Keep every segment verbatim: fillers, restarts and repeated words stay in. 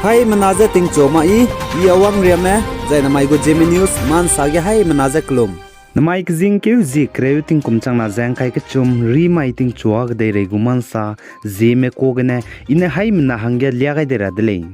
Haimena je tingchu ma i, i Awang Riame, zai namai gu Zeme News, mansa ge haimena je kelum. Namai kezingkeu zie kereu tingkum changna ze ngkai kechum, ri mai tingchua kedeirei gu mansa, Zeme ka gene, i ne haimena hangge lia gai dei ra de lei.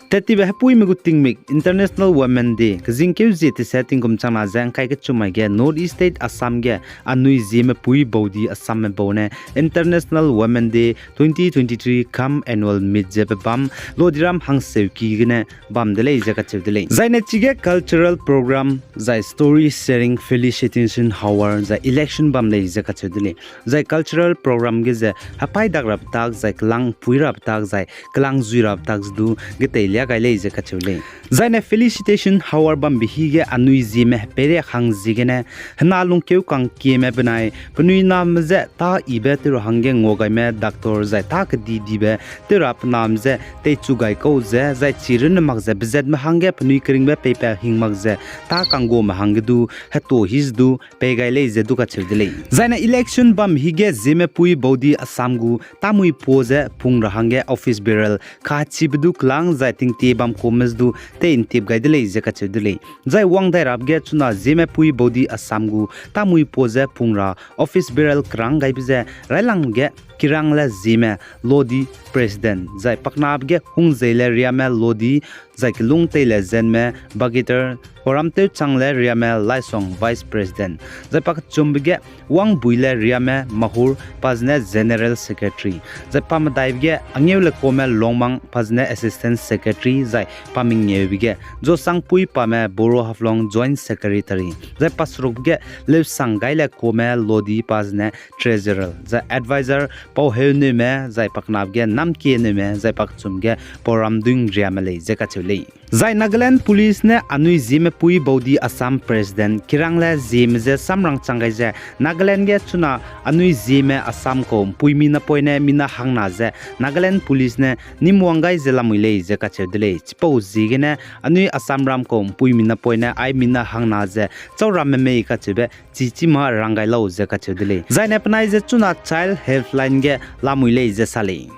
Tettibe hepuime gu tingmik International Women Day, kezingkeu zie tese tingkum changna ze ngkai kechum mai ge North East State Assam ge anui Zeme pui baudi Assamme bau ne International Women Day twenty twenty-three cum annual meet ze pe bam, Lodiram hangseuki gene bam de lei ze kacheu de lei. Zai ne chige cultural program, zai story sharing felicitation hour, zai election bam lei ze kacheu de lei. Zai cultural program ge ze hepai dak rabe tak, zai kelang pui rabe tak, zai kelang zui rabe tak ze du geteilia gai lei ze kacheu lei. Zai ne felicitation hour bambe hige anui Zeme hepeire hang ziegene, hena lungkeu kangkieme benai, penui name je tâ ibe tew ra hangge nguagaime doctor zai tâ kedidibe tew ra pe name je teichu gai kau ze, zai chi runne mak ze bezatme hangge penui keringbe peipat hing mak ze, tâ kangguame hangge du, hetuâ hi ze du, pei gai lei ze du kacheu de lei. Zai ne election bam hige Zeme pui baudi Assam gu, tâmui pua ze pung ra hangge office bearer, kachibe du kelang zai tingtie bam kume ze du, tei ntip gai de lei ze kacheu de lei. Zai wang dai rabe ge chuna Zeme pui baudi Assam gu, tâmui pua ze pung ra office bearer kerang gaibe ze, railangbe ge Kirangle Zeme Lodi President, zai paknabe ge Hungzeile Riame Lodi, zai Kelungteile Zenme Bagitar, Horamtewchangle Riame Laisong Vice President, zai pakechumbe ge Wangbuile Riame Mahur, pa zene General Secretary, zai pamedaibe ge Angeule Kome Longmang, pa zene Assistant Secretary, zai pamengeube ge Zosangpui Pame Boro Haflong Joint Secretary, zai paserukbe ge Leusanggaile Kome Lodi, pa zene Treasurer, zai advisor Pauheuneume, zai paknabe ge Namkieneume, zai pakechum ge Pauramdung Riame lei ze kacheu lei. Zai Nagaland Police ne anui Zeme pui baudi Assam President Kirangle Zeme je samrang chang gai ze Nagaland ge chuna anui Zeme Assam kau mpuimi napoine mina hangna ze Nagaland Police ne nimwang gai ze lamui lei ze kacheu de lei. Chipau ziegene anui Assamram kau mpuimi napoine ai mina hangna ze chau ramme mei kacheube chichima rang gai lau ze kacheu de lei. Zai ne penai ze chuna Child Helpline ge lamui lei ze sa lei.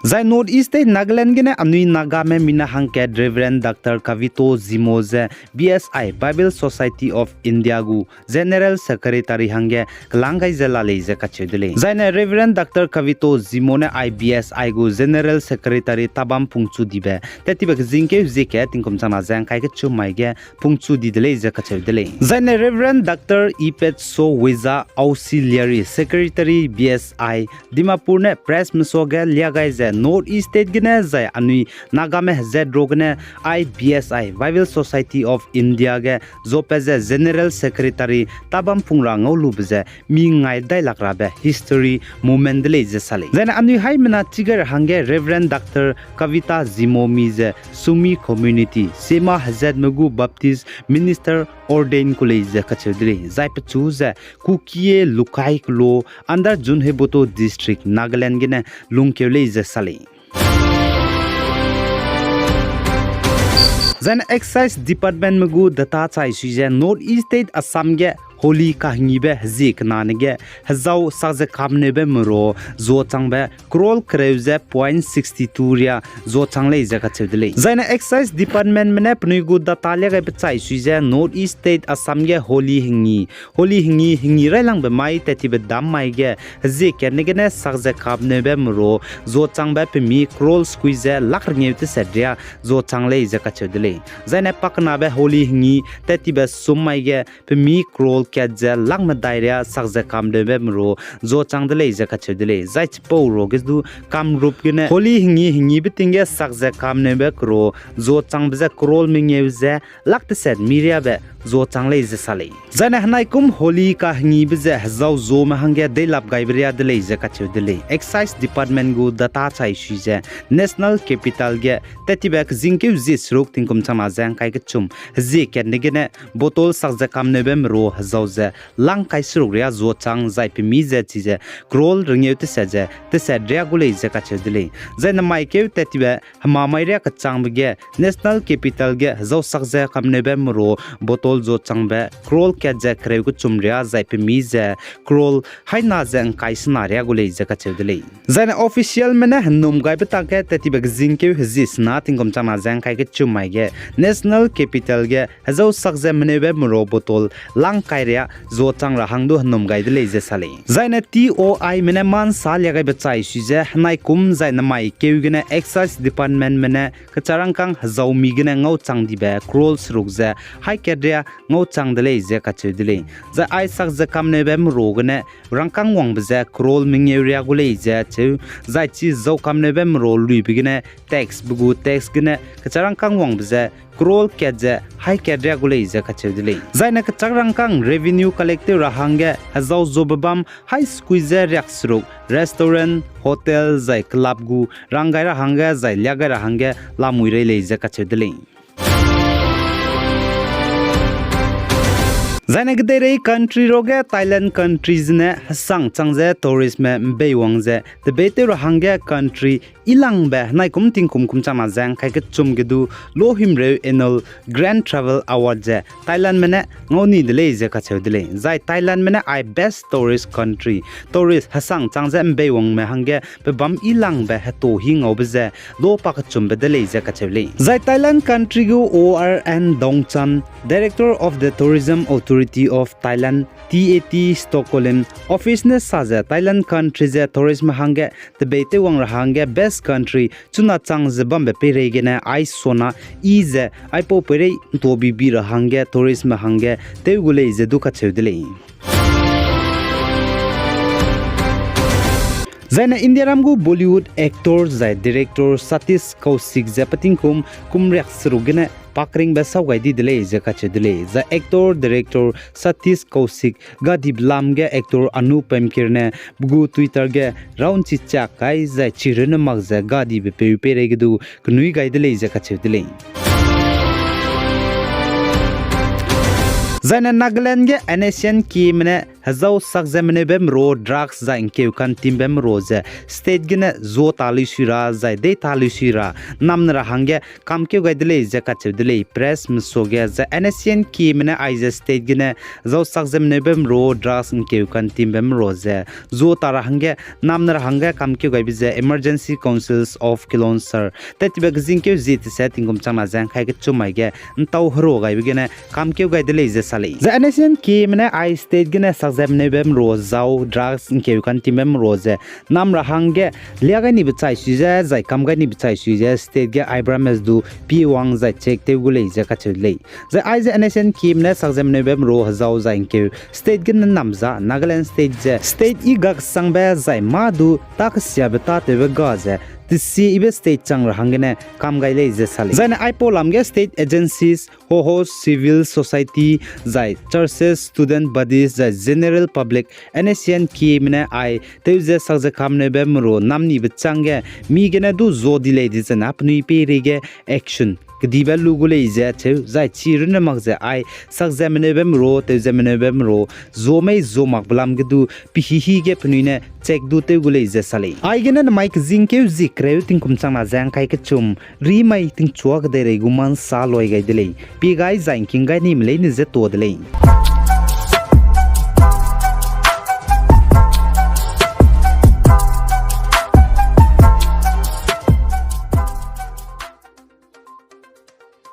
Zai North East State Nagaland gene anui Nagame mina hangkat Reverend Doctor Kavito Zimo ze B S I, Bible Society of India gu General Secretary hangge kelang gai ze la lei ze kacheu de lei. Zai ne Reverend Doctor Kavito Zimo ne I B S I gu General Secretary tabam pungchu dibe tettibe kezingkeu zieke tingkum changna ze ngkai kechum mai ge pungchu di de lei ze kacheu de lei. Zai ne Reverend Doctor Ipetso Weza Auxiliary Secretary B S I Dimapur ne press mesuage lia gai ze North East State gene zai anui Nagame hezat ro gene I B S I, Bible Society of India ge zopat ze General Secretary tabam pung ra ngau lube ze mi ngai dai lak rabe history moment de lei ze sa lei. Zai ne anui haimena chigei ra hangge Reverend Doctor Kavita Zimomi ze Sumi Community, Sema hezatme gu Baptist Minister ordain ku lei ze kacheu de lei. Zai pechu ze Kuki-e Lukai kelo under Zunheboto District, Nagaland gene lungkeu lei ze sa lei. Zai ne Excise Departmentme gu data chai sui ze North East State Assam ge Holi kahengibe hezie kenane ge hezau sak ze kamneube mero zuachangbe crore kereu ze point sixty two ria zuachang lei ze kacheu de lei. Zai ne Excise Departmentme ne penui gu data lia gaibe chai sui ze North East State Assam ge Holi hengi Holi hengi hengi railangbe mai tettibe dam mai ge hezie katne gene sak ze kamneube mero zuachangbe pemi crore sekui ze lakh rengeu teset ria zuachang lei ze kacheu de lei. Zai ne pakenabe Holi hengi tettibe sum mai ge pemi crore kat ze lakh medai ria sak ze kamneube mero zuachang de lei ze kacheu de lei. Zai chipau ruage du Kamrup gene Holi hengi hengibe ting ge sak ze kamneube kero zuachangbe ze crore mengeu ze lakh teset mi riabe zuachang lei ze sa lei. Zai ne henaikum Holi kahengibe ze hezau zuame hangge deilap gaibe ria de lei ze kacheu de lei. Excise Department gu data chai sui ze National Capital ge tettibe kezingkeu zie seruk tingkum changna ze ngkai kechum hezie katne gene bottle sak ze kamneube mero hezau hezau ze lang kai seruk ria zuachang zai pemi ze chize crore rengeu teset ze teset ria gu lei ze kacheu de lei. Zai namai keu tat tibe hemamai ria kechangbe ge National Capital ge hezau sak ze kamneube merua bottle zuachangbe crore kat ze kereu kechum ria zai pemi ze crore haina ze ngkai sena ria gu lei ze kacheu de lei. Zaine officialme ne henum gaibe tak ge tat tibe kezingkeu hezie sena tingkum changna ze ngkai kechum mai ge National Capital ge hezau sak ze meneube merua bottle lang kai ria zuachang ra hang du henum gai de lei ze sa lei. Zaine T O Ime ne mansa lia gaibe chai sui ze henai kum zai namai keu gene Excise Departmentme ne kecha rangkâng hezau mi gene ngauchang dibe crore seruk ze hai kat ria ngauchang de lei ze kacheu de lei. Zai ai sak ze kamneube merua gene rangkâng wangbe ze crore mengeu ria gu lei ze cheu, zai chi zau kamneube merua luibe gene taxbe gu tax gene kecha rangkâng wangbe ze crore kat ze hai kat ria gu lei ze kacheu de lei. Zaine kecha rangkâng revenue collect tew ra hangge hezau zobe bam hai sekui ze riak seruk restaurant, hotel zai club gu rang gai ra hangge zai lia gai ra hangge lamui rei lei ze kacheu de lei. Zaine kedeirei country ruage Thailand country zene hesang chang ze touristme mbeiwang ze tebeitew ra hangge country ilangbe henai kum tingkum kum changna ze ngkai kechum ge du lo himreu annual Grand Travel Award ze Thailandme ne ngau ni de lei ze kacheu de lei. Zai Thailandme ne ai best tourist country, tourist hesang chang ze mbeiwangme hangge pe bam ilangbe heto hi ngaube ze lo pa kechumbe de lei ze kacheu lei. Zai Thailand country gu O R N Dongchan, Director of the Tourism Authority of Thailand, T A T Stockholm office ne sa ze Thailand country ze touristme hangge tebeitew wang ra hangge best country chuna chang ze bambe peireigene ai sona i ze aipau peirei ntuabibi ra hangge touristme hangge tew gu lei ze du kacheu de lei. Zaine Indiaram gu Bollywood actor zai director Satish Kaushik ze petingkum kum riak seruk gene pakringbe sau gai di de lei ze kacheu de lei. Zai actor director Satish Kaushik gadibe lam ge actor Anupam Kher ne pe gu Twitter ge raunchi chak kai zai chirunne mak ze gadibe peu peirei ge du kenui gai de lei ze kacheu de lei. Zaine Nagaland ge N S C N Kme ne hezau sak ze meneube merua drugs zai ngkeu kantimbe merua ze state gene zua ta luisui ra zai dei ta luisui ra namne ra hangge kamkeu gai de lei ze kacheu de lei pressme suage. Zai N S C N Kme ne aize state gene hezau sak ze meneube merua drugs ngkeu kantimbe merua ze zua ta ra hangge namne ra hangge kamkeu gaibe ze Emergency Councils of Kilonser tat tibe kezingkeu zie teset tingkum changna ze ngkai kechum mai ge ntau herua gaibe gene kamkeu gai de lei ze sa lei. Zai N S C N Kme ne ai state gene sak ze meneube merua zau drugs ngkeu kantimbe merua ze nam ra hangge lia gai nibe chai sui ze zai kam gai nibe chai sui ze state ge ai beramme du piewang zai check tew gu lei ze kacheu de lei. Zai aize N S C N Kme ne sak ze meneube merua hezau zai ngkeu state gene nam za Nagaland state ze state i gaksangbe zai mâ du ta kesiabe tâtewbe ga ze tesie ibe state chang ra hanggene kam gai lei ze sa lei. Zaine aipau lam ge state agencies, hoho civil society, zai churches, student bodies, zai general public, N S C N Kme ne ai tew ze sak ze kamneube merua namnibe chângge mi gene du zua di lei di zena penui peireige action kedibe lu gu lei ze cheu, zai chi runne mak ze ai sak ze meneube merua, tew ze meneube merua, zua mei zua makbe lam ge du, pehîhî ge penui ne check du tew gu lei ze sa lei. Aigene namai kezingkeu zie kereu tingkum changna ze ngkai kechum, rimai tingchua kedeirei gu mansa loi gai de lei. Pie gai zai ngking gai nime leine ze tuâ de lei.